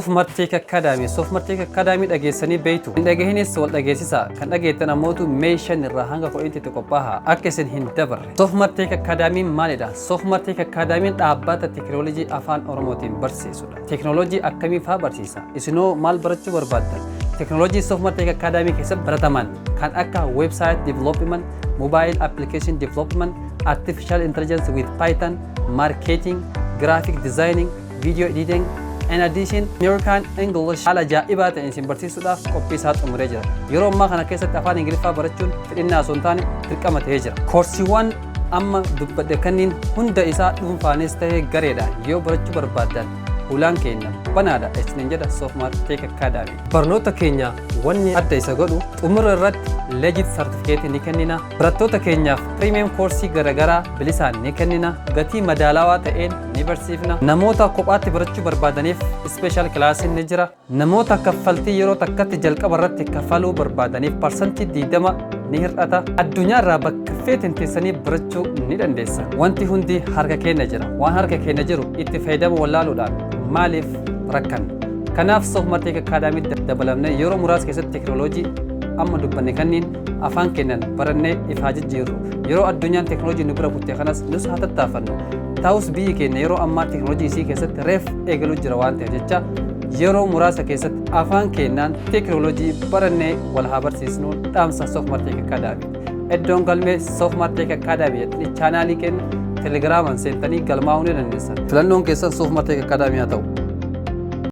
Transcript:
Soofumar Tech Academy. Soofumar Tech Academy dhageessanii beektu. Hin dhagahinis wal dhageessisa. Kan dhageettan ammootu May 5 irraa hanga 10tti itti qophaa'a. Akka isin hin dabarre. Soofumar Tech Academy maalidha? Soofumar Tech Academy dhaabbata teekinooloojii afaan Oromootiin barsiisudha. Teekinooloojii akkamii fa'aa barsiisa? Isinoo maal barachuu barbaaddan? Teekinooloojii Soofumar Tech Academy keessatti barataman kan akka website development, mobile application development, artificial intelligence with Python, marketing, graphic designing, video editing. In addition, American English haala ajaa'ibaa ta'een isin barsiisuudhaaf qophii isaa xumuree jira. Yeroo ammaa kana keessatti afaan Ingiliffaa barachuun fedhinnaa osoo hin taane dirqama ta'ee jira. Koorsiiwwan amma dubbadhe kanniin hunda isaa dhuunfaanis ta'ee gareedhaan yoo barachuu barbaaddan, ulaan keenya banaadha isiniin jedha Soofumar Tech Academy. Barnoota keenya wanni adda isa godhu, xumura irratti legit certificate ni kennina. Barattoota keenyaaf premium koorsii garaagaraa bilisaan ni kennina. Gatii madaalawaa ta'een ni barsiifna. Namoota kophaatti barachuu barbaadaniif special classiin ni jira. Namoota kaffaltii yeroo takkatti jalqaba irratti kaffaluu barbaadaniif 20% ni hir'ata. Addunyaa irraa bakka feetin teessanii barachuu ni dandeessa. Wanti hundi harka keenya jira. Waan harka keenya jiru itti fayyadamu wallaaluudhaan maaliif rakkanna? Kanaaf Soofumar Tech Academy dabalamnee yeroo muraasa keessatti teekinooloojii amma dubbanne kanniin afaan keenyan barannee ifaa jijjiirru. Yeroo addunyaan teekinooloojii nu bira kutte kanas nus haa tattaafannu. Ta'us biyyi keenya yeroo ammaa teekinooloojii isii keessatti reef eegaluu jira waan ta'eef jecha, yeroo muraasa keessatti afaan keenyaan teekinooloojii barannee wal haa barsiisnu dhaamsa Soofumar Tech Academy. Iddoon galmee Soofumar Tech Academy jettanii chaanaalii keenya Telegiraamaan seentanii galmaa'uu ni dandeessan. Filannoon keessan Soofumar Tech Academy haa ta'u.